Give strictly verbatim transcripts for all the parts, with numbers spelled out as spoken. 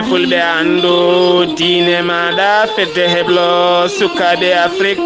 Fulɓe anndu diine maaɗa, fedde heblo sukaaɓe Afrik.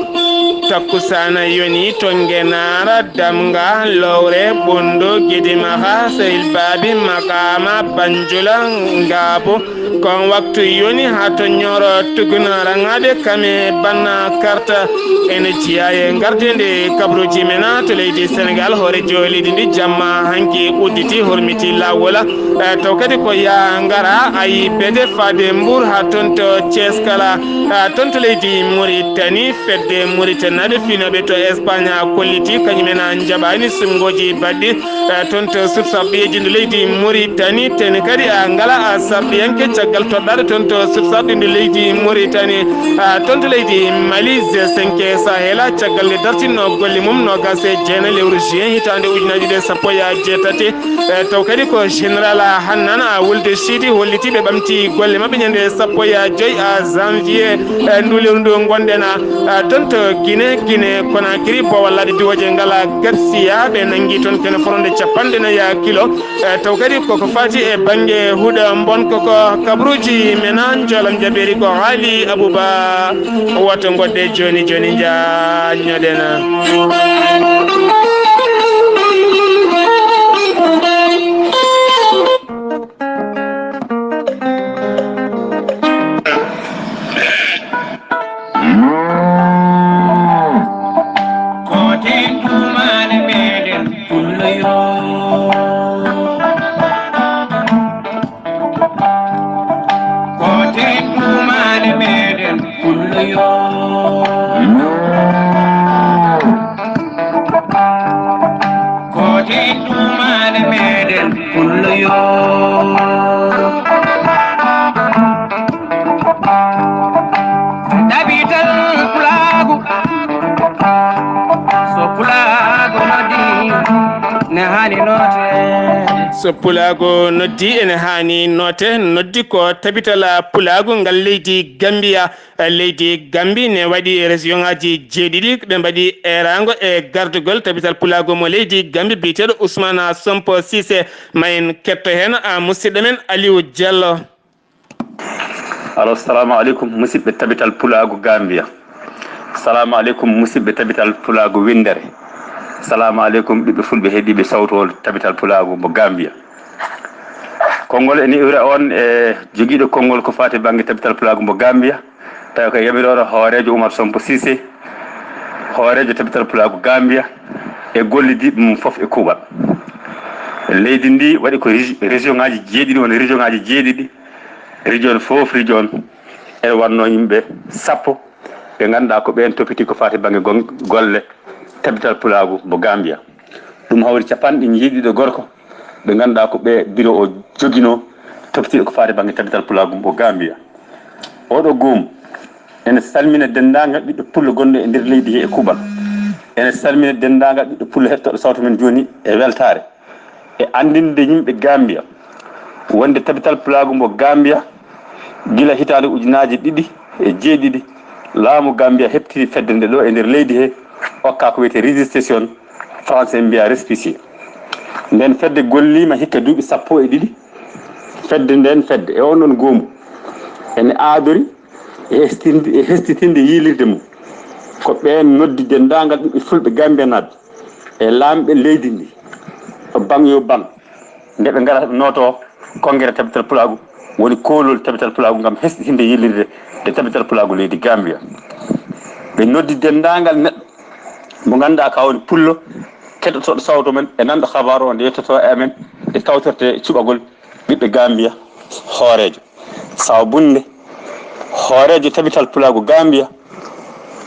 Takkusaana yoni to Ngenaara, Damga, Lowre, Bondo, Gedimaxa, Sehil Baabi, Makaama, Banjula, Ngaabu. Kon waktu yoni haa to Ñooro Tugun, Raŋaaɓe, Kame, Banna, Karta. Ene jeyaa e ngardeende kabaruuji men to leydi Senegaal, hooreejo leydi ndi jamma hanki udditi, hormiti laawol. Eh, taw kadi ko yaa ngara, ayi bete faade Mbuur haa toon to Thiès kala, eh, toon to leydi Mauritanie, fedde Mauritanaaɓe finooɓe to Espagne kolliti kañum en njaɓaani suɓngooji baɗɗi, eh, toon to suɓ sarɗiyeeji ndu leydi Mauritanie, teni kadi a ngala a sarɗiyanke caggal toɗɗaaɗo toon to suɓ sarɗi ndu leydi Mauritanie, eh, toon to leydi Mali, G cinq Sahel, caggal nde dartinno golle mum noogas e jeenayi lewru juin hitaande ujunaaji ɗiɗi e sappo e jeetati. E taw kadi ko Général Hannan a Wulde Sidi holliti ɓe ɓamti golle maɓɓe ñande sappo e joy a janvier, e ndu lewru ndu ngonɗen, a, toon to Guinée, Guinée Conakry, Bowal Laaɗe Diwooje ngala Gabsiya, ɓe nanngi toon kene foronde capanɗe nayi kilo. E taw kadi koko fati e bannge huɗo mbon koko kabaruuji men, a, njoolam jabeeri ko Haali Abuba. Woto ngodde jooni jooni njaññoɗen. Ko tentumaade meɗen pullo yo. Ko tentumaade meɗen pullo yo. Ko tentumaade meɗen pullo yo. Tabital pulaagu. So pulaagu noddi, ne haani noote. So pulaagu noddi, ene haani noote. Noddi ko tabital pulaagu ngal leydi Gambiya. Leydi Gambi ne waɗi région ngaji jeeɗiɗi. Ɓe mbaɗi eeraango e gardugol tabital pulaagu mo leydi Gambi biyeteeɗo Ousmane Sonko Cissé. Ma en ketto heen, a, musidɗo men Aliou Diallo. Alo, salamu aleykum, musidɓe tabital pulaagu Gambia. Salamu aleykum, musidɓe tabital pulaagu winndere. Salamu aleykum, ɓiɓɓe fulɓe heɗiiɓe sawtu tabital pulaagu mo Gambia. Konngol ene iwra on e jogiiɗo konngol ko faati bannge tabital pulaagu mo Gambia, tawi ko yamirooɗo hooreejo Umar Sonko Cissé, hooreejo tabital pulaagu Gambia, e gollidiiɓe mum fof e kuuɓal. Leydi ndi waɗi ko regi-, région ngaji jeeɗiɗi, woni région ngaji jeeɗiɗi. Region fof, region, ene wanno yimɓe sappo ɓe ngannduɗaa ko ɓeen toppiti ko faati bannge gon-, golle tabital pulaagu mo Gambia. Ɗum hawri capanɗe jeeɗiɗo gorko ɓe ngannduɗaa ko ɓe biro o joginoo toppitiiɗo ko faati bannge tabital pulaagu mo Gambia. Oɗo goomu ene salmina denndaangal ɓiɗɗo pullo gonɗo e nder leydi he e kuuɓal. Ene salmina denndaangal ɓiɗɗo pullo heɗotooɗo sawto men jooni e weltaare. E anndinde yimɓe Gambia wonde tabital pulaagu mo Gambia gila hitaande ujunaaji ɗiɗi e jeeɗiɗi, laamu Gambia heɓtiri fedde nde ɗo e nder leydi he, okka ko wiyetee registration, français mbiya récépissé. Nden fedde golliima hikka duuɓi sappo e ɗiɗi. Fedde nden fedde e on ɗon goomu ene aadori e hestinde, e hestitinde yiilirde mum. Ko ɓeen noddi denndaangal ɓiɓɓe fulɓe Gambiyanaaɓe e laamɓe leydi ndi, ɗo baŋ yo baŋ, nde ɓe ngara ɓe nooto konngere tabital pulaagu, woni koolol tabital pulaagu ngam hesɗitinde yiilirde e tabital pulaagu leydi Gambia. Ɓe noddi denndaangal neɗɗo mo ngannduɗaa ka woni pullo, keɗotooɗo sawto men e nanɗo habaaru o nde yettoto e amen, nde tawtorte e cuɓagol ɓiɓɓe Gambia hooreejo. Sababu nde hooreejo tabital pulaagu Gambia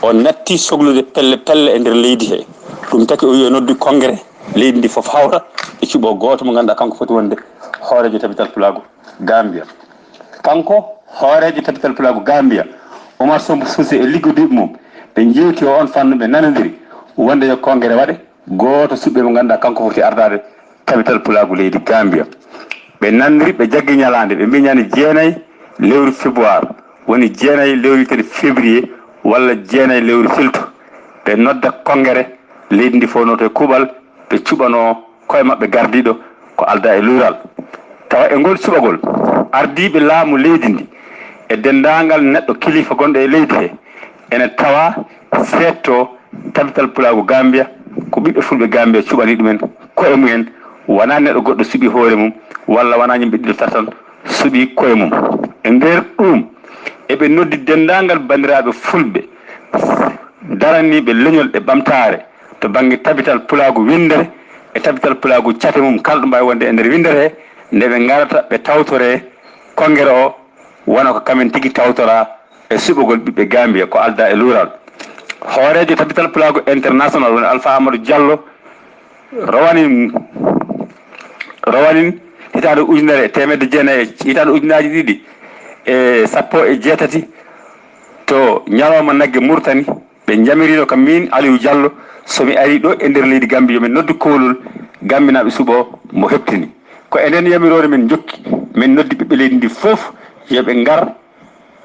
o natti soglude pelle pelle e nder leydi he. Ɗum taki o wi o noddi konngere leydi ndi fof hawra e cuɓo gooto mo ngannduɗaa kanko foti wonde hooreejo tabital pulaagu Gambia. Kanko hooreejo tabital pulaagu Gambia, Omar Sombo Suuse e liggodiiɓe mum, ɓe njeewti o on fannu, ɓe nanondiri wonde yo konngere waɗe, gooto suɓɓe mo ngannduɗaa kanko foti ardaade tabital pulaagu leydi Gambia. Ɓe nanndiri, ɓe jaggi ñalaande, ɓe mbi ñande jeenayi lewru februar, woni jeenayi lewru yettere février walla jeenayi lewru filto, ɓe nodda konngere leydi ndi fof nooto e kuuɓal, ɓe cuɓanoo koye maɓɓe gardiiɗo ko aldaa e luural. Tawa e ngol cuɓagol, Ardiiɓe laamu leydi ndi e denndaangal neɗɗo kilifa gonɗo e leydi he ene tawa seedto tabital pulaagu Gambia ko ɓiɓɓe fulɓe Gambia cuɓani ɗumen koye mumen, wonaa neɗɗo goɗɗo suɓi hoore mum walla wonaa yimɓe ɗiɗo tata tan suɓi koye mum. E nder ɗum eɓe noddi denndaangal banndiraaɓe fulɓe daraniiɓe leñol e ɓamtaare to bannge tabital pulaagu winndere e tabital pulaagu cate mum kala ɗo mbaawi wonde e nder winndere he nde ɓe ngarata ɓe tawtore konngere o wona ko kamen tigi tawtora e suɓogol ɓiɓɓe Gambia ko alda e luural. Hooreejo tabital pulaagu international woni Alpha Amadou Diallo rowanin rowanin hitaande ujunere e teemedde jeenayi e hitaande ujunaaji ɗiɗi e sappo e jeetati to ñalawma nagge Murtani. Ɓe njamirino kam min Aliou Diallo so mi ari ɗo e nder leydi Gambie yo min noddu koolol Gambinaaɓe suɓo mo heɓtini. Ko e nden yamiroore min jokki min noddi ɓiɓɓe leydi ndi fof yo ɓe ngar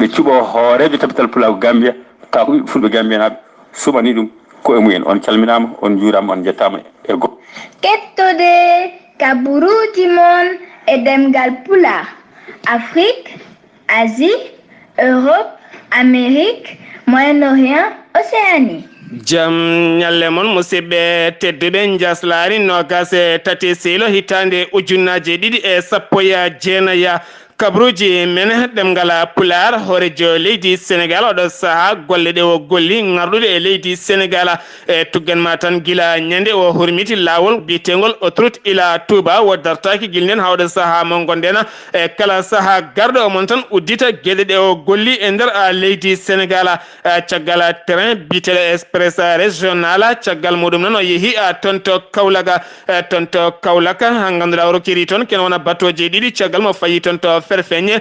ɓe cuɓo hooreejo tabital pulaagu Gambia tawa ko ɓiɓɓe fulɓe Gambiyanaaɓe suɓani ɗum ko e mumen. On calminaama, on njuuraama, on njettaama e go. Kettode kaburuuji mon e ɗemngal Pulaar, Afrik, Asie, Europe, Amerique, Moyen-Orient, Océanie. Jam ñalle mon musidɓe tedduɓe, njaslaari noogaas e tati siilo hitaande ujunnaaje ɗiɗi e sappo e jeenaya. Kabruuji men ɗemngal Pulaar, hooreejo leydi Senegaal oɗo sahaa golle ɗe o golli ŋarɗude e leydi Senegaal. E tuggan ma tan gila ñande o hurmiti laawol biyeteengol autoroute ila Touba o dartaaki gila nden hawɗa sahaa mo ngonɗen e kala sahaa garɗo omon tan uddita geɗe ɗe o golli e nder a leydi Senegaal. Caggal train biyeteeɗo express régional caggal muɗum noon o yehi a toon to Kawlaga. Toon to Kawlak ha ngannduɗaa o rokkiri toon ken wona batooje ɗiɗi caggal mo fayi toon to Ferfeñe.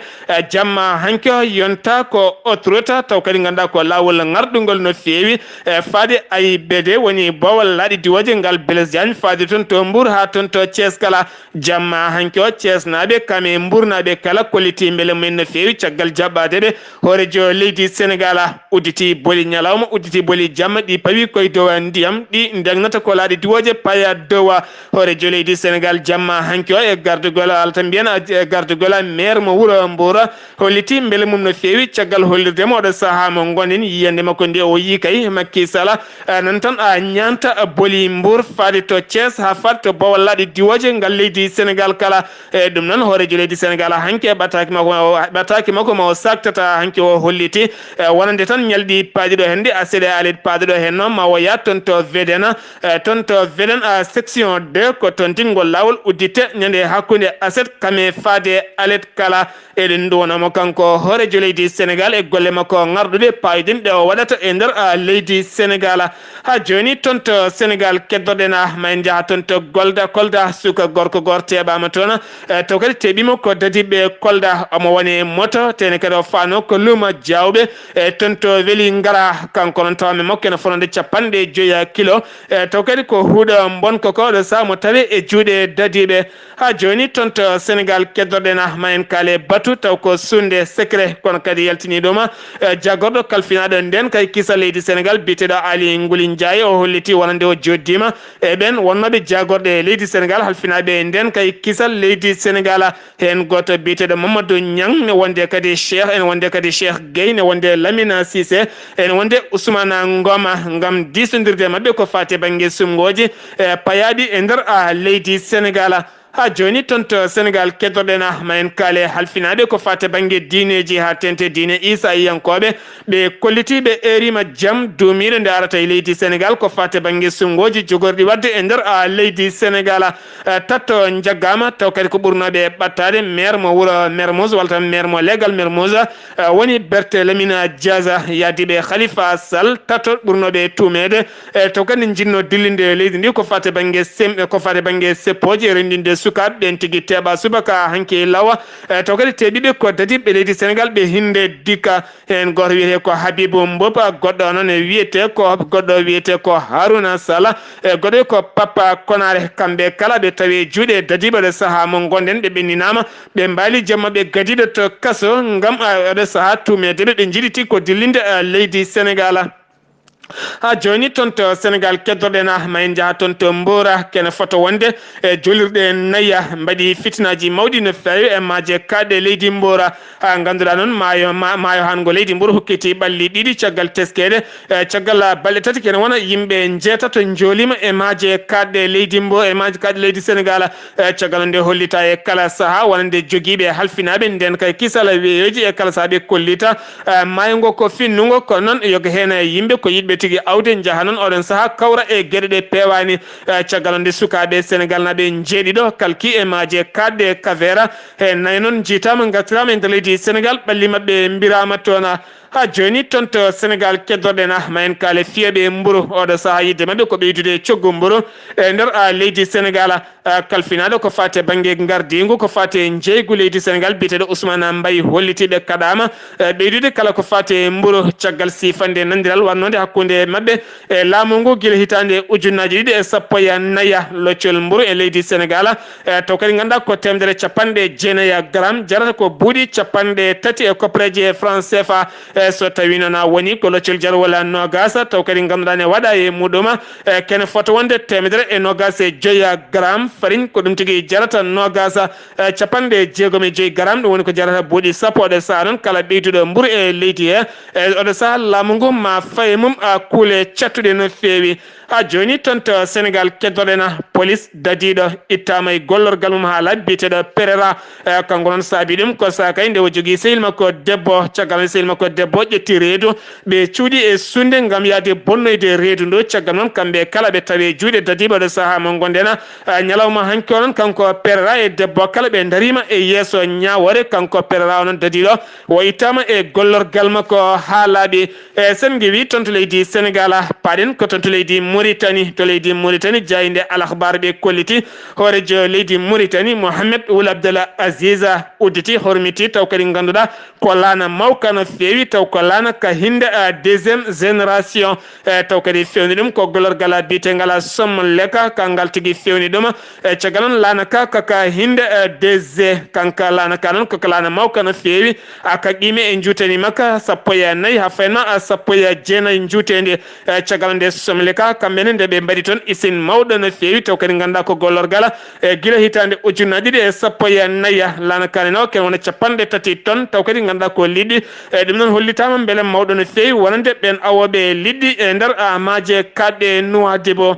Jamma hanki o yonta ko autoroute taw kadi ngannduɗaa ko laawol ŋarɗungol no feewi. E faade A I B D woni boowal laaɗe diwooje ngal Blaise Diagne faade toon to Mbour haa toon to Thiès kala. Jamma hanki o Thiès naaɓe kam e Mbour naaɓe kala kolliti mbele mumen no feewi caggal jaɓɓaade ɓe hooreejo leydi Senegaal udditi boli ñalawma udditi boli jamma ɗi pawi koye dow ndiyam ɗi ndegnata ko laaɗe diwooje paya dow. Hooreejo leydi Senegaal jamma hanki o e gardugol alata mbiyen e gardugol maire mo wuro Mbour. Holliti mbele mum no feewi caggal hollirde mo oɗo sahaa mo ngonɗen yiyannde makko nde o yii kay Macky Sall nan tan a ñaanta boli Mbour faade to Thiès haa faade to bowal laaɗe diwooje ngal leydi Senegaal kala. E ɗum noon hooreejo leydi Senegaal hanki e ɓataaki makko ma o ɓataaki makko ma o saktata hanki o holliti e wonande tan ñalɗi paaɗi ɗo hannde aseɗe alet paaɗi ɗo henno ma o yaha toon to Vedena. E toon to Vedena section deux ko toon tingol laawol uddite ñande hakkunde aset kame faade alet kala. Eɗen nduwanamo kanko hooreejo leydi Senegaal e golle makko ŋarɗuɗe paayɗinɗe o waɗata e nder leydi Senegaal. Haa jooni toon to Senegaal keddorɗen ma en njaha toon to Golda Kolda suka gorko goor teeɓaama toon. E taw kadi teeɓiima ko dadiiɓe Kolda omo woni moto tene kadi o faano ko luuma Jaawɓe. E toon to Vélingara kanko noon tawami makko ene fonande capanɗe joyi kilo. E taw kadi ko huuɗo mbonko ko ɗo saha mo tawi e juuɗe dadiiɓe. Haa jooni toon to Senegaal keddorɗen ma en kaale batu taw ko suunde secret kono kadi yaltiniiɗo ma e jaagorɗo kalfinaaɗo ndeen kay kisal leydi Senegaal biyeteeɗo Aly Ngouille Ndiaye o holliti wonande o jooɗdiima e ɓeen wonnooɓe jaagorɗe leydi Senegaal halfinaaɓe e ndeen kay kisal leydi Senegaal. Heen gooto biyeteeɗo Mamadou Niang ne wonde kadi Cheikh ene wonde kadi Cheikh Gueye ne wonde Lamine Cissé ene wonde Ousmane Ngoma ngam diisondirde e maɓɓe ko faati e bannge suɓngooji e payaaɗi e nder leydi Senegaal. Haa jooni toon to Senegaal keddorɗen ma en kaale halfinaaɓe ko faati e bannge diineeji haa teeŋti e diine Iisayankooɓe ɓe kolliti ɓe eeriima jam duumiiɗo nde arata e leydi Senegaal ko faati e bannge suɓngooji jogorɗi waɗde e nder leydi Senegaal. Tatto njaggaama taw kadi ko ɓurnooɓe ɓattaade maire mo wuro Mermoz walla tan maire mo leegal Mermoz woni Berthe Lamine Dias yahdiiɓe Khalifa Sall tatto ɓurnooɓe tuumeede. E taw kadi njiɗnoo dillinde leydi ndi ko faati e bannge sem ko faati e bannge seppooji e renndinde sukaaɓe ɓeen tigi teeɓa subaka hanki e lawa. E taw kadi teeɓiiɓe ko dadiiɓe leydi Senegaal ɓe hinnde dikka. Heen gooto wiyetee ko Habibou Mboup goɗɗo o noon e wiyetee ko goɗɗo o wiyetee ko Harouna Sall. E goɗɗo ko Papa Konare kamɓe kala ɓe tawi e juuɗe dadiiɓe ɗo sahaa mo ngonɗen ɓe ɓenninaama ɓe mbaali jamma ɓe gadiiɗo to kaso ngam oɗo sahaa tuumeede ɓe ɓe njiɗiti ko dillinde leydi Senegaal. Haa jooni, toon to Senegaal, keddorɗen, ah, ma en njaha toon to Mboora. Kene foto wonde e jolirɗe naya mbaɗi fitinaaji mawɗi no feewi e maaje kaaɗɗe leydi Mboora. Ah, ngannduɗaa noon, maayo, ma-, maayo haango leydi Mboora hokkiti ɓalli ɗiɗi caggal teskeede. Eh, caggal, ah, balɗe tati, kene wona yimɓe njeetato njooliima e maaje kaaɗɗe leydi Mbo-, e maaje kaaɗɗe leydi Senegaal. Eh, caggal nde hollita e kala sahaa, wonande jogiiɓe halfinaaɓe ndeen kay kisal weeyoji e kala sahaa ɓe kollita. Eh, maayo ngo ko finnungo, kono noon yoga heen e yimɓe ko yiɗɓe tigi awde njaha noon oɗon sahaa kawra e geɗe ɗe peewaani. Eh, caggal nde sukaaɓe Senegaal naaɓe njeeɗiɗo kalki e maaje kaaɗɗe Kavera, he nayi noon njiitaama, ngartiraama e nder leydi Senegaal, ɓalli maɓɓe mbiraama toon. Haa jooni, toon to Senegaal, keddorɗen, ah, ma en kaale fiyooɓe mburu. Oɗo sahaa, yiɗde maɓɓe ko ɓeydude coggu mburu e nder, ah, leydi Senegaal. Ah, kalfinaaɗo ko faati e bannge ngardiingu, ko faati e njeeygu leydi Senegaal, biyeteeɗo Ousmane Mbaye, holliti ɓe kaɗaama, eh, ɓeydude kala ko faati e mburu, caggal siifande nanndiral waɗnoonde hakkunde maɓɓe e laamu ngu gila hitaande ujunnaaji ɗiɗi e sappo e nayi. Loccol mburu e leydi Senegaal, eh, taw kadi ngannduɗaa ko teemedere capanɗe jeenayi gram, jarata ko buuɗi capanɗe tati e koppareeje franc C F A. E so tawii noon a woni ko loccol jarwol noogaas, taw kadi ngannduɗaa ne waɗa e muɗum, e kene fota wonde teemedere e noogaas e joyi gram farine, ko ɗum tigi jarata noogaas, e capanɗe jeegom e joyi gram, ɗum woni ko jarata buuɗi sappo. Oɗo sahaa noon, kala ɓeyduɗo mburu e leydi he, e oɗo sahaa laamu ngu ma faye mum, a, kuule cattuɗe no feewi. Haa jooni, toon to Senegaal, keddorɗen, ah, polis dadiiɗo ittaama e gollorgal mum haa laaɓi, biyeteeɗo Pereira. Eh, kanko noon saabii ɗum ko saakay nde o jogii sehil makko debbo. Caggal nde sehil makko debbo ƴetti reedu, ɓe cuuɗi e suuɗe ngam yahde bonnoyde reedu ndu. Caggal noon, kamɓe kala ɓe tawi e juuɗe dadiiɓe. Oɗo sahaa mo ngonɗen, eh, ñalawma hanki o noon, kanko Pereira e debbo kala ɓe ndariima e yeeso ñaawoore. Kanko Pereira o noon dadiiɗo, o ittaama e gollorgal makko haa laaɓi. E sen ngewi toon to leydi Senegaal, paaɗen ko toon to leydi Mauritanie. To leydi Mauritanie, jaaynde Al Akhbar ɓe kolliti hooreejo leydi Mauritanie, Mohamed Ould Abdel Aziz, udditi, hormiti, taw kadi ngannduɗaa ko laana mawka no feewi, taw ko laana ka hinde, a, deuxième génération. E taw kadi fewni ɗum ko gollorgal biyeteengal Somleka, kangal tigi fewni ɗum. E caggal noon, laana ka, ka, ka hinde, e, D G, kanka laana ka noon, ko ka laana mawka no feewi. A, ka qiime e njuuteendi makka sappo e nayi, haa fayna, a, sappo e jeenayi njuuteendi. E caggal nde Somleka, kamɓe ne nde ɓe mbaɗi toon isin mawɗo no feewi, taw kadi ngannduɗaa ko gollorgal, e gila hitaande ujunnaji ɗiɗi e sappo e nayi, laana ka ne no, ken wona capanɗe tati ton, taw kadi ngannduɗaa ko liɗɗi. E ɗum noon hollitaama mbele mawɗo no feewi wonande ɓeen awooɓe liɗɗi e nder, a, maaje kaaɗɗe Nouadhibou.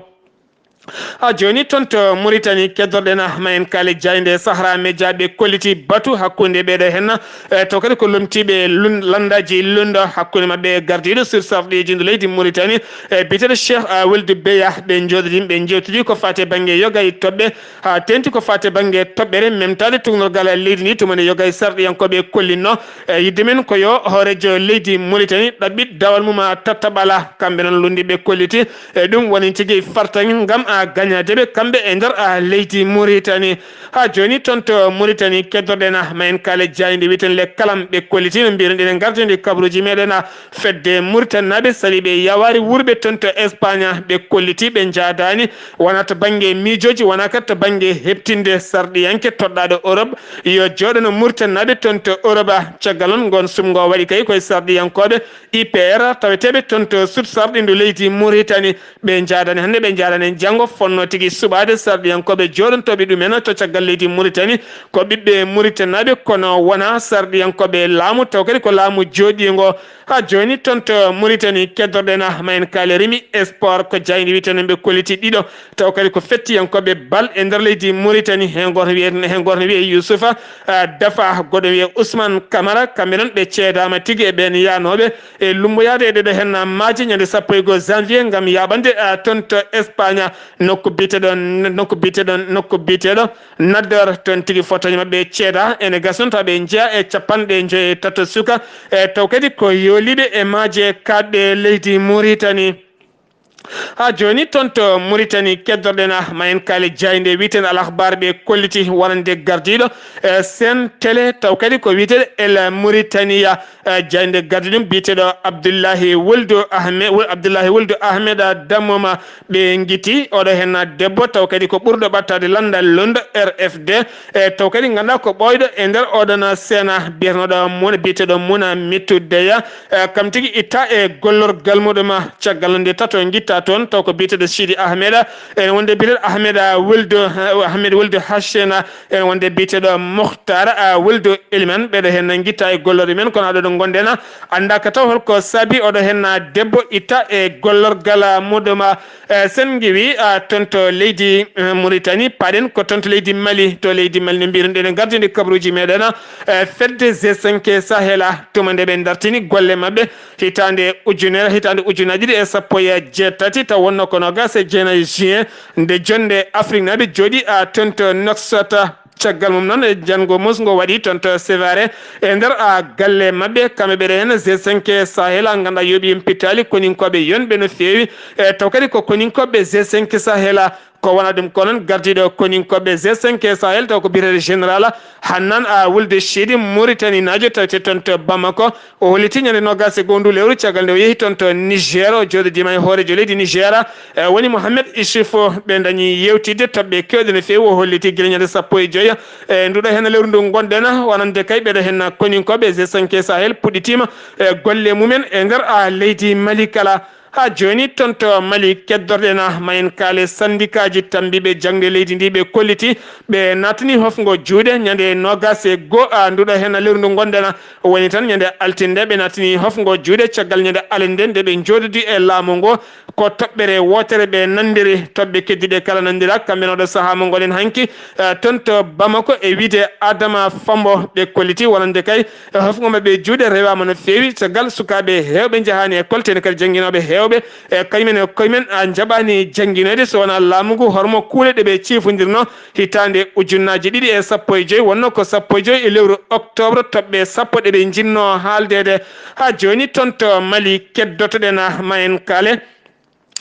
A, jooni toon to Mauritanie, keddorɗen, a, ma en kaale jaaynde Sahara Media ɓe kolliti batu hakkunde ɓeeɗo henna, e, taw kadi ko lomtiiɓe lun-, lanndaaji lunndo, hakkunde maɓɓe e gardiiɗo sur sarɗiiji ndu leydi Mauritanie, e, biyeteeɗo Cheikh, a, Weldu Beya. Ɓe njooɗodii, ɓe njeewtidi ko faati e bannge yoga e toɓɓe, haa teeŋti ko faati e bannge toɓɓere memtaade tuugnorgal leydi ndi, tuma nde yoga e sarɗiyankooɓe kollinno. E, yiɗde men ko yo hooreejo leydi Mauritanie ɗaɓɓit dawal mum, a, tattaɓala. Kamɓe noon lunndii ɓe kolliti, e, ɗum woni tigi fartaŋŋe ngam, a, gañaade ɓe kamɓe e nder, a, leydi Mauritanie. Haa jooni toon to Mauritanie, keddorɗen, a, ma en kaale jaaynde wiyeteendi Le Kalam ɓe kolliti no mbiiruɗen e ngarteendi kabaruuji meeɗen, a, fedde Mauritanie naaɓe saliiɓe yawaari wuurɓe toon to Espagne ɓe kolliti ɓe njaadaani, wonaa to bannge miijooji, wonaa kadi to bannge heɓtinde sarɗiyanke toɗɗaaɗo Europe yo jooɗo no Mauritanie naaɓe toon to Europe. Caggal noon, ngoon suɓngo waɗi kay koye sarɗiyankooɓe I P R taweteeɓe toon to sud sarɗiindu leydi Mauritanie. Ɓe njaadani hannde, ɓe njaadani janngo, fotnoo tigi suɓaade sarɗiyankooɓe jooɗontooɓe ɗumen to caggal leydi Mauritanie. Ko ɓiɓɓe Mauritanie naaɓe, kono wonaa sarɗiyankooɓe laamu, taw kadi ko laamu jooɗiingo. Haa jooni toon to Mauritanie, keddorɗen, a, ma en kaale rimi e sport, ko jaaynde wiyeteendi ɓe kolliti ɗiɗo, taw kadi ko fettiyankooɓe bal e nder leydi Mauritanie. Heen gooto wiyee, heen gooto ne wiyee Youssoufa, a, Dafa, goɗɗo wiyee Ousmane Camara. Kamɓe noon ɓe ceedaama tigi e ɓeen yahnooɓe e lummboyaade e ɗeɗo heen maaje ñande sappo e goo janvier ngam yaaɓande, a, toon to Espagne, nokku biyeteeɗo, nokku biyeteeɗo, nokku biyeteeɗo Nador. Toon tigi fotooji maɓɓe ceedaa. Ene gasa noon tawa ɓe njeyaa e capanɗe njoy e tato suka, e taw kadi ko yooliiɓe e maaje kaaɗɗe leydi Mauritanie. Haa jooni, toon to Muritani, keddorɗen ma en kaale jaaynde wiyeteende Al Akhbar, ɓe kolliti wonande gardiiɗo, eh, Sen Télé, taw kadi ko wiyeteeɗo El Muritaniya, eh, jaaynde gardi ɗum biyeteeɗo Abdullahi Wuldu Ahmed, Wul-, Abdullahi Wuldu Ahmed, ah, Dammuma, ɓe ngiti oɗo heen debbo, taw kadi ko ɓurɗo ɓattaade lanndal Lund R F D, eh, taw kadi ngannduɗaa ko ɓooyɗo e nder oɗon seena biyeteeɗo Muna, biyeteeɗo Muna Mittu Deya, eh, kam tigi itta e gollorgal muɗum, caggal nde tato ngitta toon, taw ko biyeteeɗo Sidi Ahmed, ene wonde biyeteeɗo Ahmed, ah, Wuldu, ah, Ahmed Wuldu Hachena, ene wonde biyeteeɗo Mukhtar, ah, Wuldu Eliman, ɓeɗo heen ngitta e gollorɗe men, kono aɗo ɗo ngonɗen, annda ka taw holko saabi oɗo heen debbo itta e gollorgal muɗum. Eh, sen ngiwi, ah, toon to leydi, eh, Mauritanie, paɗen ko toon to leydi Mali, to leydi Mali no mbiruɗen e gardinde kabaruuji meɗen, eh, fedde G cinq Sahel, tuma nde ɓe dartini golle maɓɓe, hitaande ujunere, hitaande ujunaaji ɗiɗi e sappo e jeetati, taw wonno ko noogaas e jeenayi juin, nde jonnde Afriknaaɓe jooɗi, ah, toon to Nouakchott. Caggal mum noon, e janngo mum ngo waɗi toon to Sévaré, e nder, ah, galle maɓɓe, kamɓe ɓeɗo heen G cinq Sahel, ngannduɗaa yooɓi heen pittaali, koninkooɓe yonɓe no feewi, e taw kadi ko koninkooɓe G cinq Sahel, ko wona ɗum ko noon gardiiɗo koninkooɓe G cinq Sahel, taw ko biyeteeɗo général Hannan, ah, Wulde Sidi, Muritaninaajo, tawte toon to Bamako, o holliti ñande noogaas e go'o ndu lewru, caggal nde o yehi toon to Niger, o jooɗodiima e hooreejo leydi Niger, eh, woni Mohamed Issoufou. Ɓe ndañi yeewtidde toɓɓe keewɗe no feewi, o holliti gila ñande sappo e joy, eh, nduɗo heen lewru ndu ngonɗen, wonande kay ɓeɗo heen koninkooɓe G cinq Sahel puɗɗitiima, eh, golle mumen e nder, ah, leydi Mali kala. Haa jooni toon to Mali keddorɗen ma en kaale sandikaaji tammbiiɓe jaŋde leydi ndi, ɓe kolliti ɓe naatani hofngo juuɗe ñande noogaas e go'o, ah, nduɗo heen lewru ndu ngonɗen, woni tan ñande altine nde ɓe naatani hofngo juuɗe caggal ñande alet nde, nde ɓe njooɗodi e laamu ngo. Ko toɓɓere wootere ɓe nanndiri, toɓɓe keddiiɗe kala nanndira. Kamɓe no ɗo sahaa mo ngonɗen hanki, eh, toon to Bamako e wiyde Adama Fambo, ɓe kolliti wonande kay, eh, hofngo maɓɓe juuɗe rewaama no feewi, caggal sukaaɓe heewɓe njahaani école, teni kadi jannginooɓe heewɓe, e kañumen e koyemen, ah, njaɓaani jannginoyde, so wonaa laamu ngu, hormo kuule ɗe ɓe ciifondirno hitaande ujunnaaji ɗiɗi e sappo e joy, wonno ko sappo e joy e lewru octobre, toɓɓe sappo ɗe ɓe njinnoo haaldeede. Haa jooni toon to Mali keddotoɗen ma en kaale.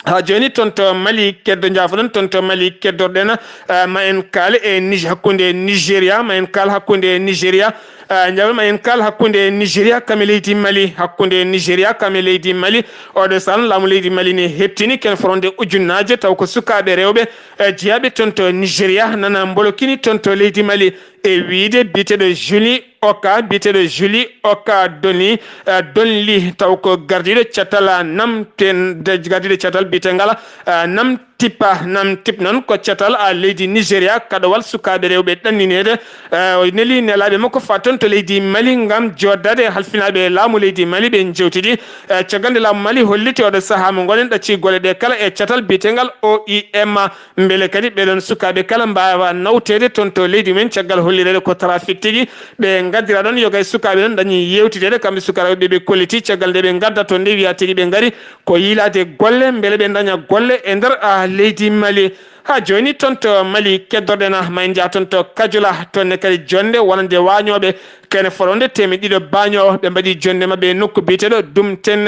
Haa jooni toon to Mali keddo, njaafoɗon, toon to Mali keddorɗen, eh, ma en kaale e Nij-, hakkunde Nigeria, ma en kaal hakkunde Nigeria, eh, njaafoɗon, ma en kaal hakkunde Nigeria kam e leydi Mali, hakkunde Nigeria kam e leydi Mali. Oɗo saan laamu leydi Mali ne heɓtini ken fronde ujunnaaje, taw ko sukaaɓe rewɓe, eh, jeyaaɓe toon to Nigeria nana mbolokini toon to leydi Mali. E wiyde biyeteeɗo Julie Oka, biyeteeɗo Julie Oka Doni, eh, Donli, taw ko gardiiɗo catal, ah, nam ten, de, gardiiɗo catal biyetengal, ah, nam Tipa, nam Tip noon ko catal, ah, leydi Nigeria, kaɗowal sukaaɓe rewɓe ɗannineede. Eh, o neli nelaaɓe makko faa toon to leydi Mali ngam jooɗdaade e halfinaaɓe laamu leydi Mali, ɓe njewtidi. Eh, caggal nde laamu Mali holliti oɗo sahaa mo ngonɗen ɗacci golle ɗe kala e catal biyetengal O I M. Mbele kadi ɓeɗon sukaaɓe kala mbaawa nawteede toon to leydi mumen caggal hollireede ko trafic tigi. Ɓe ngaddira ɗoon yoga e sukaaɓe ɗoon ndañi yeewtideede kamɓe sukaaɓe ɓe ɓe kolliti caggal nde ɓe ngadda toon nde wiya tigi ɓe ngari ko yiilaade golle mbele ɓe ndaña golle e nder, ah, leydi Mali. Haa jooni toon to Mali keddorɗen ma en njaha toon to Kajola, toon ne kadi jonnde wonande waañooɓe kene foronde teemeɗɗe ɗiɗo baañoowo ɓe mbaɗi jonnde maɓɓe e nokku biyeteeɗo Dum Ten,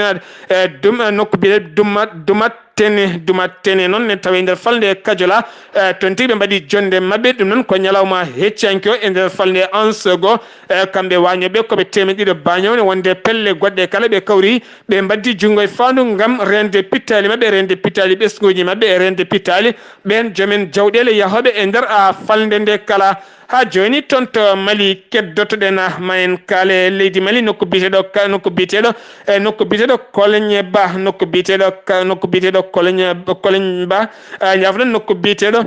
eh, Dum, eh, nokku biyeteeɗo Duma, Dumat Tene, Dumat Tene noon ne tawi nder falnde Kajola, eh, toon tigi ɓe mbaɗi jonnde maɓɓe. Ɗum noon ko ñalawma hecciyanke o e nder falnde Ansogo, eh, kamɓe waañooɓe ko ɓe teemeɗɗe ɗiɗo baañoowo ne wonde pelle goɗɗe kala ɓe kawri, ɓe mbaddi junngo e faandu ngam reende pittaali maɓɓe, reende pittaali ɓesnguuji maɓɓe e reende pittaali ɓeen joomen jawɗeele yahooɓe e nder, ah, falnde nde kala. Haa jooni toon to Mali keddotoɗen ma en kaale leydi Mali nokku biyeteeɗo Ka-, nokku biyeteeɗo, eh, nokku biyeteeɗo Koloñe Ba, nokku biyeteeɗo Ka-, nokku biyeteeɗo Koloñe, Koloñe Ba, eh, njaafoɗon nokku biyeteeɗo,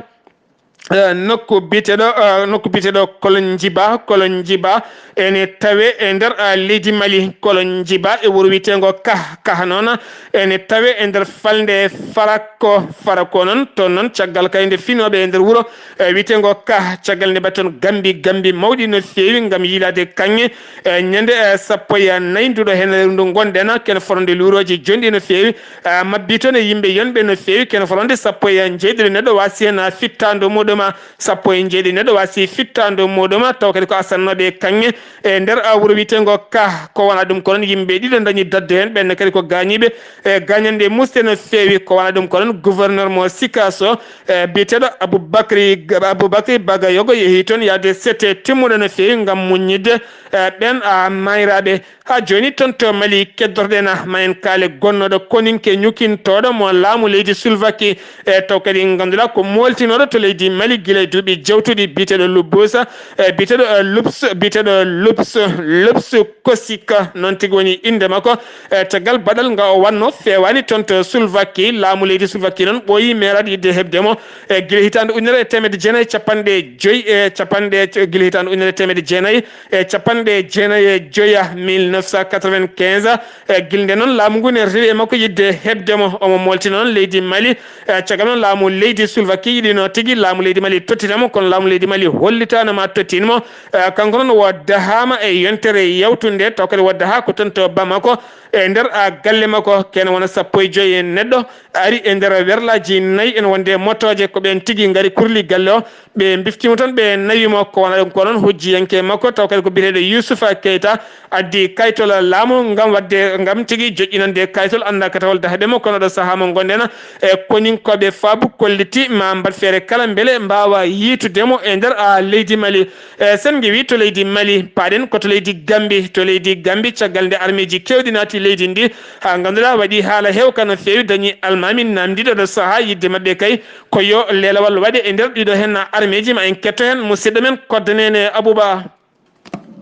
eh, nokku biyeteeɗo, eh, nokku biyeteeɗo Kolonjiba, Kolonjiba ene tawe e nder, eh, leydi Mali, Kolonjiba e wuro wiyeteengo Kah, Kah noon ene tawe e nder falnde Farak. Ko fara ko noon, toon noon, caggal kay nde finooɓe e nder wuro, eh, wiyeteengo Kah, caggal nde mbaɗi toon gambi, gambi mawɗi no feewi ngam yiilaade kaŋŋe, eh, ñande, eh, sappo e nayi nduɗo heen lewru ndu ngonɗen, kene foronde luurooji jonɗi no feewi, eh, mabbi toon e yimɓe yonɓe no feewi, kene foronde sappo e njeeɗiɗo neɗɗo waasi heen, ah, fittaandu muɗum. ma sappo e jeeɗiɗi neɗɗo wasi fittaandu muɗum, taw kadi ko asannooɓe e kaŋŋe e nder, a, wuro wiyeteengo Ka. Ko wona ɗum ko noon yimɓe ɗiɗo dañi dadde heen, ɓeen kadi ko gaañiiɓe e gaañanɗe muusɗe no feewi. Ko wona ɗum ko noon gouverneur mo Sikaas o, e biyeteeɗo Aboubacry, Aboubacry Bagayogo yehi toon yahde sete timmuɗo no feewi ngam muññitde, e ɓeen, a, maayraaɓe. Haa jooni toon to Mali keddorɗen ma en kaale gonnooɗo koninke ñukintooɗo mo laamu leydi Slovaquie, e taw kadi ngannduɗaa ko mooltinooɗo to leydi Mali gila e duuɓi jawtuɗi, biyeteeɗo Lubusa, e biyeteeɗo, e, Lups, biyeteeɗo Lups, Lups Kosika, noon tigi woni innde makko. E caggal baɗal nga o waɗno feewaani toon to Slovaquie, laamu leydi Slovaquie noon ɓooyi meeraade yiɗde heɓde mo, e gila hitaande ujunere e teemedde jeenayi e capanɗe joyi, e capanɗe, gila hitaande ujunere e teemedde jeenayi e capanɗe jeenayi e joya, mille neuf cent quatre-vingt-quinze. E gila nde noon laamu ngu ne rewi e makko yiɗde heɓde mo. Omo moolti noon leydi Mali. E caggal noon laamu leydi Slovaquie yiɗino tigi laamu leydi Mali tottita mo, kono laamu leydi Mali hollitaano ma tottin mo. E kanko noon o dahaama e yontere yawtunde, taw kadi o dahaa ko toon to Bamako, e nder, a, galle makko, kene wona sappo e joyi en neɗɗo ari e nder werlaaji nayi, ene wonde motooje, ko ɓeen tigi ngari kurli galle o, ɓe mbiftiima toon, ɓe nawi mo. Ko wona ɗum ko noon hujjiyanke makko, taw kadi ko biyeteeɗo Yusufa Keita, addi kaytol laamu ngam waɗde, ngam tigi joƴƴinande kaytol, annda ka tawol dahaɓe mo. Kono ɗo sahaa mo ngonɗen, e koninkooɓe faabu kolliti ma mbaɗ feere kala mbele mbaawa yiitude mo e nder, a, leydi Mali. E sen ngewi to leydi Mali, paaɗen ko to leydi Gambi. To leydi Gambi, caggal nde armeeji keewɗi naati leydi ndi, haa ngannduɗaa waɗi haala heewka no feewi, dañi almaami naamndiiɗo ɗo sahaa yiɗde maɓɓe kay ko yo leelawal waɗe e nder ɗiɗo heen armeeji. Ma en ketto heen musidɗo men Kodde Neene Abouba.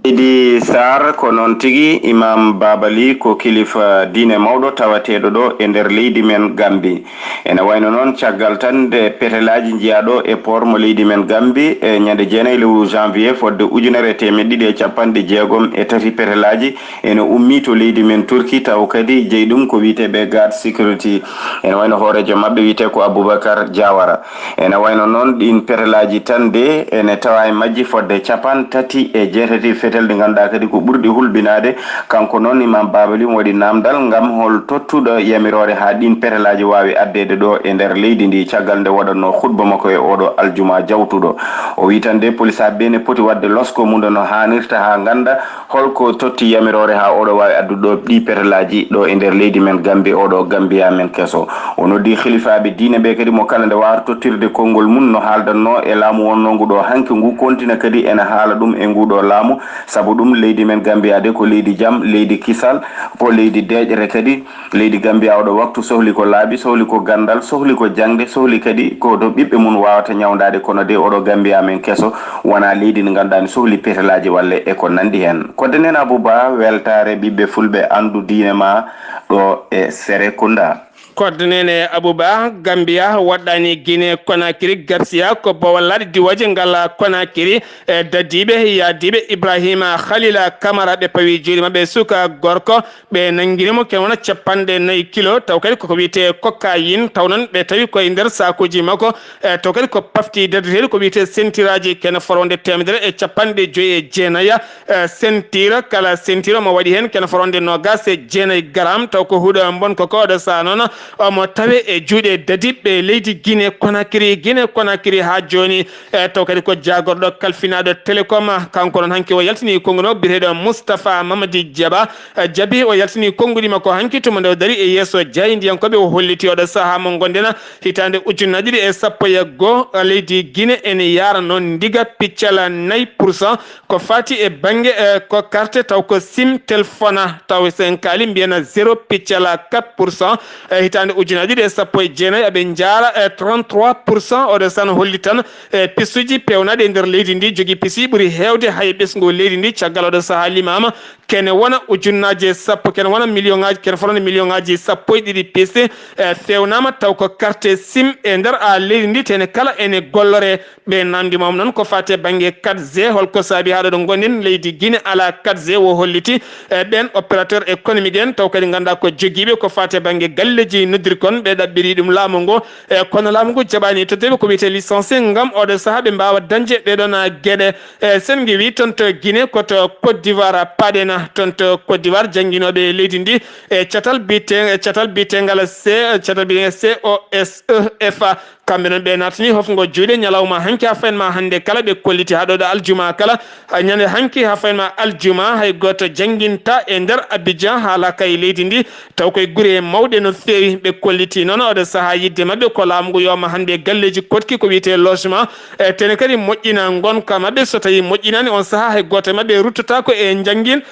Seydi Sarr, ko noon tigi, Imam Babali ko kilifa diine mawɗo tawateeɗo ɗo e nder leydi men Gambi. Ene wayno noon, caggal tan nde petelaaji njiyaaɗo e port mo leydi men Gambi e ñande jeenayi lewru janvier fodde ujunere e teemeɗɗe ɗiɗi e capanɗe jeegom e tati petelaaji ene ummii to leydi men Turki, taw kadi jeyi ɗum ko wiyeteeɓe Guard Security. Ene wayno hooreejo maɓɓe wiyetee ko Aboubacar Diawara. Ene wayno noon, ɗiin petelaaji tan de ene tawa e majji fodde capan tati e jeetati fetel, ɗi ngannduɗaa kadi ko ɓurɗi hulɓinaade. Kanko noon, Imam Babali, mo waɗi naamndal ngam hol tottuɗo yamiroore haa ɗiin petelaaji waawi addeede ɗo e nder leydi ndi, caggal nde waɗatnoo khutba makko e ooɗo aljuma jawtuɗo. O wiyi tan de, polisaaɓe ɓe ne poti waɗde losko mum no haanirta haa ngannda holko totti yamiroore haa oɗo waawi addude ɗo ɗi petelaaji ɗo e nder leydi men Gambi, oɗo Gambiya men keso. O noddi khilifaaɓe diine ɓe kadi mo kala nde waawata tottirde konngol mum no haaldanno e laamu wonnoo ngu ɗo hanki ngu kontina kadi ene haala ɗum e ngu ɗo laamu, sabu ɗum leydi men Gambiya de ko leydi jam, leydi kisal, ko leydi deeƴre kadi. Leydi Gambiya oɗo waktu sohli ko laabi, sohli ko ganndal, sohli ko jaŋde, sohli kadi ko to ɓiɓɓe mum waawata ñawndaade, kono de oɗo Gambiya men keso wonaa leydi ndi ngannduɗaa ne sohli petelaaji walla e ko nanndi heen. Kodde Neene Abouba, weltaare ɓiɓɓe fulɓe anndu diine ma ɗo e Serekunda. Kodde Neene Abouba, Gambiya waɗɗaani Guinée Conakry, Garcia ko bowal laaɗe diwooje ngal Conakry, e dadiiɓe yaadiiɓe Ibrahima Khalila Kamara, ɓe pawi juuɗe maɓɓe suka gorko, ɓe nanngini mo ken wona capanɗe nayi kilo, taw kadi koko wiyetee cocaïne, taw noon ɓe tawi koye nder sakuuji makko, e taw kadi ko pafti dadeteeɗi ko wiyetee sentiraaji, kene fotde teemedere e capanɗe joyi e jeenayi, e sentir, kala sentir omo waɗi heen kene fotde noogaas e jeenayi garam, taw ko huɗo mbonko ko oɗo sahaa noon omo tawe e juuɗe dadiiɓe leydi Guinée Conakry. Guinée Conakry haa jooni, e taw kadi ko jaagorɗo kalfinaaɗo Télécom, kanko noon hanki o yaltini konngol makko biyeteeɗo Moustapha Mamadi Diaba. E, Jabi o yaltini konnguɗi makko hanki tuma nde o dari e yeeso jaayndiyankooɓe, o holliti oɗo sahaa mo ngonɗen hitaande ujunnaji ɗiɗi e sappo e goo, leydi Guinée ene yaara noon ndiga piccal nayi pour cent ko faati e bannge, e, ko carte taw ko sim téléphone, taw so en kaali mbiyen zéro piccal quatre pour cent. E, hitaande ujunnaji ɗiɗi e sappo e jeenayi aɓe njaara, e, trente-trois pour cent. Oɗo sahaa no holli tan e pisuuji peewnaaɗi e nder leydi ndi, jogii pisi ɓuri heewde hay ɓesngu leydi ndi, caggal oɗo sahaa limaama kene wona ujunnaaji e sappo, kene wona million ŋaaji, kene fotande million ŋaaji sappo e ɗiɗi piste, e, feewnaama taw ko carte sim e nder, a, leydi ndi, tene kala ene gollore. Ɓe namndi mom noon ko faati e bannge quatre G, holko saabi haa ɗo ɗo ngonɗen leydi Guinée alaa quatre G, wo holliti, e, ɓeen opérateur économique en, taw kadi ngannduɗaa ko jogiiɓe ko faati e bannge galleeji noddirkon, ɓe ɗaɓɓiri ɗum laamu ngu. E kono laamu ngu jaɓaani tottude ɓe ko wiyetee licence ngam oɗo sahaa ɓe mbaawa dañde ɗee ɗoon geɗe. E sen ngewi toon to Guinée, ko to Côte d'Ivoire paɗen. Toon to Côte d'Ivoire, jannginooɓe leydi ndi e catal biyetee-, e catal biyeteengal C, catal biyeteengal C O S E F, kamɓe noon ɓe naatani hofngo juuɗe ñalawma hanki haa fayin ma hannde kala, ɓe kolliti haa ɗo ɗo aljuma kala. Haa ñande hanki haa fayin ma aljuma, hay gooto jannginta e nder Abidjan haala kay leydi ndi, taw koye gure mawɗe no feewi. Ɓe kolliti noon oɗo sahaa yiɗde maɓɓe ko laamu ngu yoma hannde galleeji koɗki ko wiyetee logement, e tene kadi moƴƴina ngonka maɓɓe. So tawii moƴƴinaani, on sahaa hay gooto e maɓɓe ruttotaako e njanngin.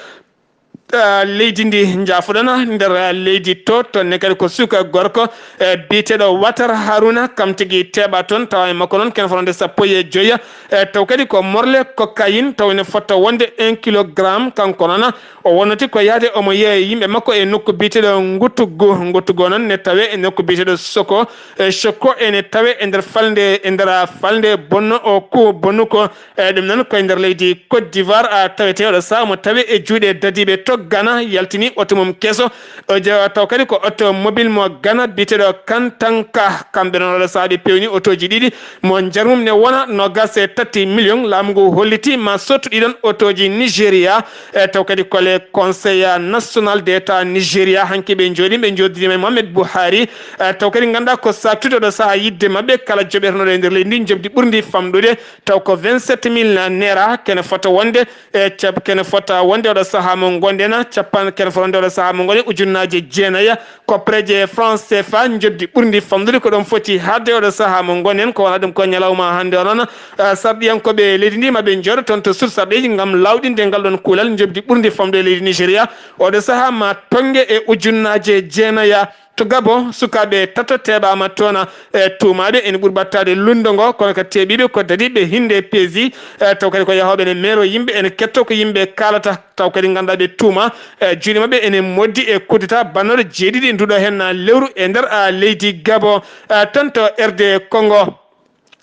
Ah, leydi ndi njaafuɗon nder, ah, leydi to, toon ne kadi ko suka gorko, eh, biyeteeɗo Watar Haruna, kam tigi teeɓa toon, tawa e makko noon kene fotande sappo e joya, eh, taw kadi ko morle cocaïne, taw ene fota wonde un kilogramme. Kanko noon o wonnoti ko yahde omo yeeya yimɓe makko e nokku biyeteeɗo Ngutugu. Ngutugu noon ne tawe e nokku biyeteeɗo Soko, eh, Soko ene tawe e nder falnde, e nder falnde Bonno o ku Bonuko. Eeyi, ɗum noon ko e nder leydi Côte d'Ivoire, a, tawetee oɗo sahaa omo tawi e juuɗe dadiiɓe to Ghana, yaltini oto mum keso. O jeewa taw kadi ko oto mobile mo Ghana biyeteeɗo Kantanka. Kamɓe noon oɗo sahaa ɓe peewni otooji ɗiɗi, mo njar mum ne wona noogaas e tati million. Laamu ngu holliti ma sottu ɗiɗon otooji Nigeria. E taw kadi ko le Conseil National d'État Nigeria hanki ɓe njooɗi, ɓe njooɗidiima e Mohamed Buhari. E taw kadi ngannduɗaa ko saaktude oɗo sahaa yiɗde maɓɓe kala joɓetenooɗo e nder leydi ndi njoɓdi ɓurndi famɗude. Taw ko vingt-sept mille naira kene fota wonde, e cab-, kene fota wonde oɗo sahaa mo ngonɗen, capan-, kene fota wonde oɗo sahaa mo ngonɗen ujunnaaje jeenayi koppareeje franc C F A, njoɓdi ɓurndi famɗude ko ɗon foti haaɗde oɗo sahaa mo ngonɗen. Ko wona ɗum ko ñalawma hannde o noon, eh, sarɗiyankooɓe leydi ndi ma ɓe njooɗo toon to sud sarɗeeji ngam laawɗinde ngal ɗon kuulal. Njoɓdi ɓurndi famɗude leydi Nigeria oɗo sahaa ma tonnge e ujunnaaje jeenayi. To Gabon, sukaaɓe tato teeɓaama toon, e tuumaaɓe ene ɓuri ɓattaade lundo ngo, kono ko teeɓiiɓe ko dadiiɓe hinnde peesi, e taw kadi ko yahooɓe ene meero yimɓe, ene ketto ko yimɓe kaalata. Taw kadi ngannduɗaa ɓe tuuma, e juuɗe maɓɓe ene moddi e kudeta bannooɗo jeeɗiɗi nduɗo heen lewru e nder, a, leydi Gabon, e toon to R D Congo.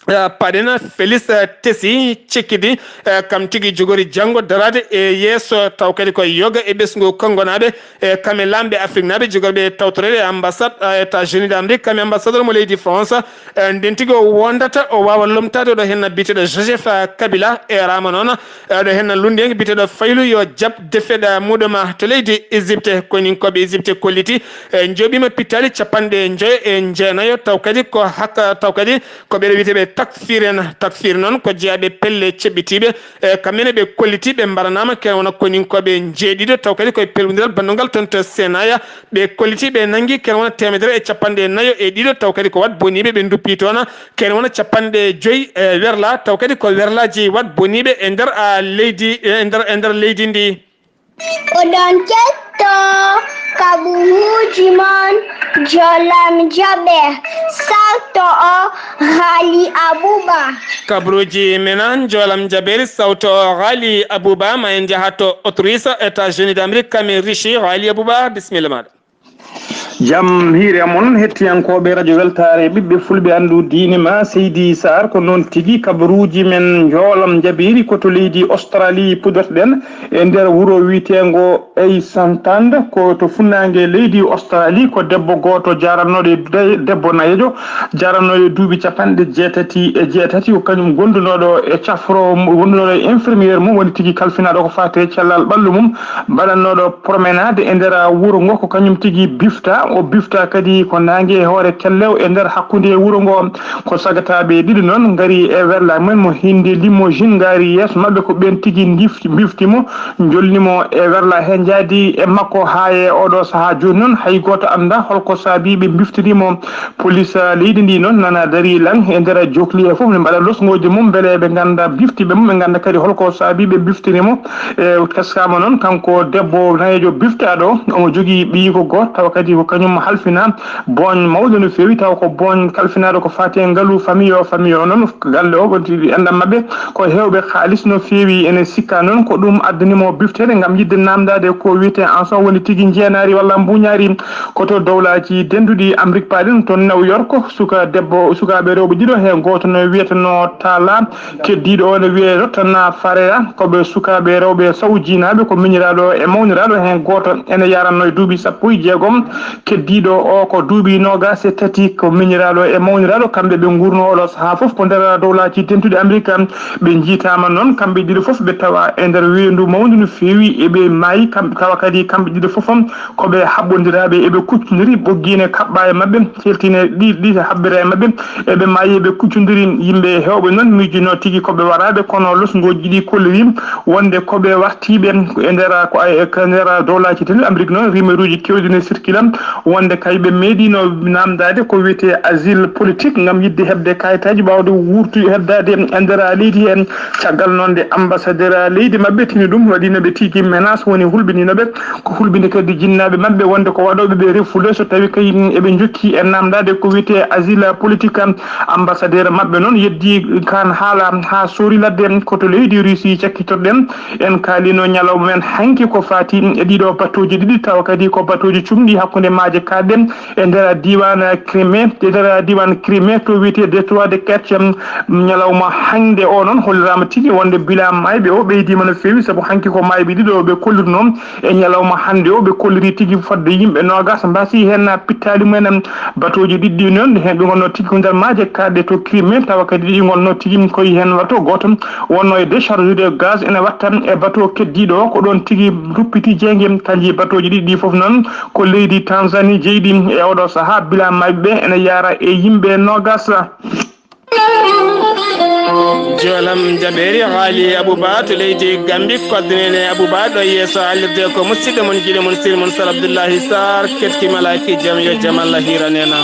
Eh, paɗen Félix, eh, Tesi Cekkidi, eh, kam tigi jogori janngo daraade e yeeso, taw kadi ko yoga e ɓesngu Kongonaaɓe, e kam e laamɓe Afriknaaɓe jogorɓe tawtoreede e ambassade, eh, États-Unis d'Amérique, kam e ambassadeur mo leydi France, eh, nden tigi o wondata o waawa lomtaade oɗo heen biyeteeɗo Joseph, eh, Kabila, e raama noon, eh, oɗo heen lunndiyanke biyeteeɗo Faylu yo jaɓ defeɗa muɗum to leydi Égypte. Koyninkooɓe Égypte kolliti, eh, njooɓiima pittaali capanɗe njoyo e jeenayo, taw kadi ko hakka, taw kadi ko ɓeɗo wiyeteeɓe takfir en. Takfir noon ko jeyaaɓe pelle ceɓɓitiiɓe. E kamɓe ne ɓe kolliti ɓe mbaranaama kene wona koyninkooɓe njeeɗiɗo, taw kadi koye pelwondiral banndungal toon to Senaya. Ɓe kolliti ɓe nanngi kene wona teemedere e capanɗe nayo e ɗiɗo, taw kadi ko wat boniiɓe ɓe nduppi toon. Kene wona capanɗe joyi e werla, taw kadi ko werlaaji wat boniiɓe e nder, a, leydi, e nder, e nder leydi ndi. Oɗon ketto kaɓuuji mon, Jolam Jaɓe, sarto o Ghali Abouba. Kabaruuji men an, Jolam Jaɓe, sawto o Ghali Abouba, ma en njaha to Autriche, États-Unis d'Amérique, Kamel Richi. Ghali Abouba, bisimilla maaɗa. Jam hiire mon, hettiyankooɓe Radio Weltaare, ɓiɓɓe fulɓe, anndu diine ma, Seydi Sarr, ko noon tigi, kabaruuji men njoolam njaɓiri ko to leydi Australie puɗortoɗen, e nder wuro wiyeteengo Eysantaande, ko to funnaange leydi Australie, ko debbo gooto jaaratnooɗo e de-, debbo nayeejo, jaaratnooɗo e duuɓi capanɗe jeetati e jeetati, ko kañum gondunooɗo e cafro, gondunooɗo e infirmière mum, woni tigi kalfinaaɗo ko faati e cellal ɓallu mum, mbaɗannooɗo promenade e nder wuro ngo, ko kañum tigi bifta. O bifta kadi ko naange e hoore kellew e nder hakkunde wuro ngo. Ko sagataaɓe ɗiɗo noon ngari e werla mum mo hinde limousine, ngari yeeso maɓɓe, ko ɓeen tigi ndifti, bifti mo, njolni mo e werla he, njaadi e makko haa e oɗo sahaa jooni noon, hay gooto anndaa holko saabii ɓe mbiftiri mo. Police, ah, leydi ndi noon nana darii lan e nder jokli e fof, ne mbaɗa losngooji mum mbele ɓe ngannda biftiiɓe mum, ɓe ngannda kadi holko saabii ɓe biftiri mo. E teskaama noon, kanko debbo nayeejo biftaaɗo, omo jogii ɓiyiiko gooto, tawa kadi ko kañum halfina booñ mawɗo no feewi, tawa ko booñ kalfinaaɗo ko faati e ngalu famille o. Famille o noon, galle o, wonti enɗam maɓɓe ko heewɓe kaalis no feewi. Ene sikka noon ko ɗum addani mo bifteede ngam yiɗde naamndaade ko wiyetee en son woni tigi njeenaari walla mbuuñaari. Ko to dowlaaji dennduɗi Amrik paaɗen, to New York, suka debbo, sukaaɓe rewɓe ɗiɗo, heen gooto no wiyetenoo Tala, keddiiɗo o ne wiyee Rotana Fareya. Ko ɓe sukaaɓe rewɓe sawjinaaɓe, ko miñiraaɗo e mawniraaɗo, heen gooto ene yaranno e duuɓi sappo e jeegom. Keddiiɗo o ko duuɓi noogaas e tati, ko miñiraaɗo e mawniraaɗo. Kamɓe ɓe nguurno oɗo sahaa fof ko nder dowlaaji dentuɗi Amerik. Ɓe njiitaama noon kamɓe ɗiɗo fof, ɓe tawa e nder weendu mawndu no feewi. Eɓe maayi kam, tawa kadi kamɓe ɗiɗo fof ko ɓe haɓɓondiraaɓe, eɓe kuccondiri, ɓoggi ne kaɓɓa e maɓɓe, celtine ɗi, ɗi haɓɓira e maɓɓe. Eɓe maayi, eɓe kuccondiri. Yimɓe heewɓe noon miijino tigi ko ɓe waraaɓe, kono losngooji ɗi kolliri wonde ko ɓe wartiiɓe. E nder, ko ay, e nder dowlaaji tati Amérique noon, rumeuruuji keewɗi ne circula wonde kay ɓe meeɗino naamndaade ko wiyetee asile politique ngam yiɗde heɓde kayitaaji, waawde wuurtu, heddaade e nder leydi hee. Caggal noon nde ambassadeur leydi maɓɓe tini ɗum, waɗino ɓe tigi menace, woni hulɓinino ɓe, ko hulɓinde kadi jinnaaɓe maɓɓe wonde ko waɗooɓe ɓe refoulé so tawi kay eɓe njokki e naamndaade ko wiyetee asile politique. Ambassadeur maɓɓe noon yeddi kaan haala haa soori ladde, ko to leydi Russie cakkitorɗen. En kaalino ñalawma men hanki ko faati e ɗiɗo batooji ɗiɗi, tawa kadi ko batooji cuɓɗi hakkunde maaje kaaɗɗe e nder diiwaan Crimée, e nder diiwaan Crimée to wiyetee Détroit de Kerch. Ñalawma hannde o noon holliraama tigi wonde bilan maayɓe o ɓeydiima no feewi, sabu hanki ko maayɓe ɗiɗo ɓe kollirnoo. E ñalawma hannde o, ɓe kolliri tigi fodde yimɓe noogaas mbasi heen pittaali mumen. Batooji ɗiɗɗi noon, heen ɓe ngonnoo tigi ko nder maaje kaaɗɗe to Crimée, tawa kadi ɗi ngonnoo tigi koye heen wato gooto wonnoo e décharge de gaz ene watta e bateau keddiiɗo o, ko ɗoon tigi ruppiti jeynge. Kanji batooji ɗiɗɗi fof noon ko leydi Tanzanie jeyɗi. E oɗo sahaa, bilan maayɓe ɓe ene yaara e yimɓe noogaas. Jolam Jabeeri Haali Abuba to leydi Gambi, koddinene Abuba ɗo yeeso haalirde ko musidɗo mon, jiɗo mon, sir mon, Sar Abdullahi Sar, ketki malaaki jam, yo jam Allah hiranena.